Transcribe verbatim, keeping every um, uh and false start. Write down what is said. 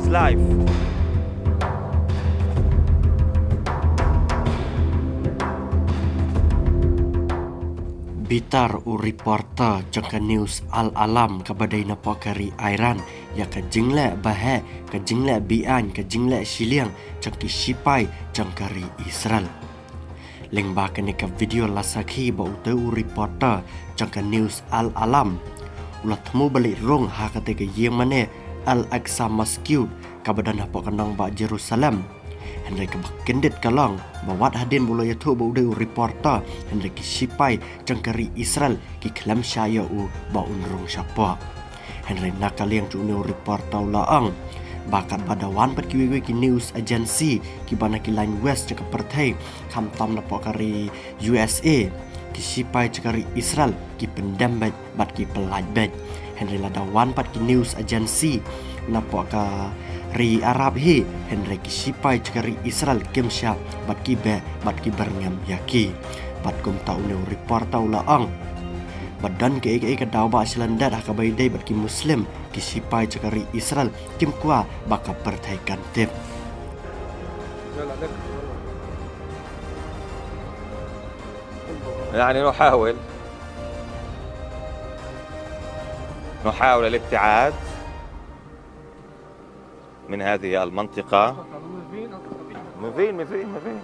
Live. Bitar u reporter jong ka news Al Alam kaba dei napoh ka ri Iran ïa ka jingleh baheh, ka jingleh beaiñ, ka jingleh shiliang jong ki shipai jong ka ri Israel. Lyngba kane ka video la sakhi ba utei u reporter jong ka news Al Alam u la thmu ba leit rung ha katei ka ïing mane Al Aqsa Mosque kaba don hapoh ka nongbah Jerusalem. Hynrei kaba kyndit ka long ba wat hadien ba u la ïathuh ba u dei u reporter, hynrei ki shipai jong ka ri Israel ki khlem shah ïa u ba un rung shapoh. Hynrei na ka liang jong une u reporter u la ong ba katba da wan pat kiwei kiwei ki news agency kiba na ki lain west jong ka pyrthei, khamtam napoh ka ri U S A, ki shipai jong ka ri Israel ki pyndem beit bad ki pyllait beit. Hynrei lada wan pat ki news agency napoh ka ri Arab hi, hynrei ki shipai jong ka ri Israel kim shah bad ki beh bad ki byrngem ïa ki. Bad kumta une u reporter u la ong ba don kaei kaei ka daw ba shlyndet ha kaba ïadei bad ki Muslim, ki shipai jong ka ri Israel kim kwah ba ka pyrthei kan tip. يعني نحاول، نحاول الابتعاد من هذه المنطقة. مبين، مبين، مبين.